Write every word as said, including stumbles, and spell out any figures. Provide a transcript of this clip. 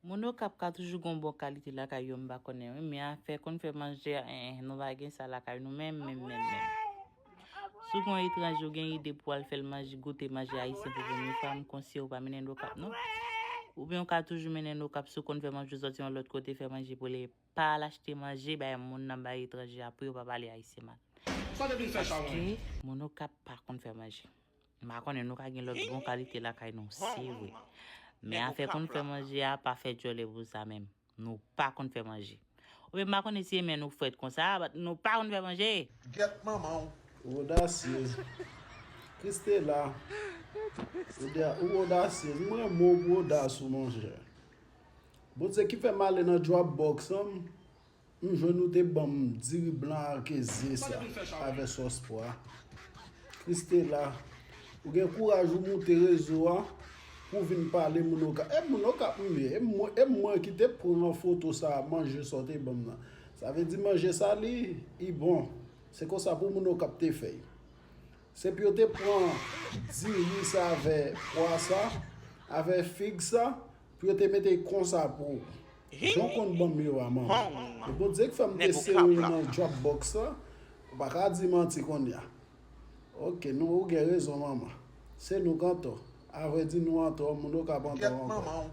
Moun Okap ka toujou gon bon kalite lakay yo, m pa konnen wi, men afè konn fè manje a, en, en, nou pa gen sa lakay nou menm, menm, menm, menm. Si w gon etranje, ou gen ide pou al fè l manje, goute manje ayisyen pou premye fwa, m konseye w pa mennen l Okap non. Oubyen w ka toujou mennen l Okap, si w konn fè manje, w sòti yon lòt kote fè manje pou li, pa al achte manje bay moun nan, bay etranje a, pou yo pa pale ayisyen mal. Paske moun Okap pa konn fè manje. M pa konnen, nou ka gen lòt bon kalite lakay nou, se vre. Men afè konn fè manje a, pa fè djòlè pou sa menm. Nou pa konn fè manje. Oubyen m pa konnen si e men nou k frèt konsa, but nou pa konn fè manje. Gèt manman w. Ou odasyez. Kristela. Ou de- ou odasyez. M renmen w pou odas ou, monchè. Bondye ki fè m ale nan Dropbox an, m jwenn ou te ban m diri blan ak ze sa, avè sòs pwa. Kristela, ou gen kouraj ou moute rezo a pou vin pale moun Okap. E moun Okap m ye, e mwen, e mwen ki te pran foto sa, manje sa w te ban m nan. Sa vle di manje sa li, li bon. Se konsa pou moun Okap te fè. Se pou yo te pran diri sa avè pwa sa, avè fig sa, pou yo te mete konsa pou ou. Jan w konn ban m yo a, manman. E Bondye k fè m te sere w nan Dropbox la, ou pa ka di manti kounye a. Ok, nou, ou gen rezon, manman. Se nou k antò. Avrèdi, nou antò, moun Okap antò ankò.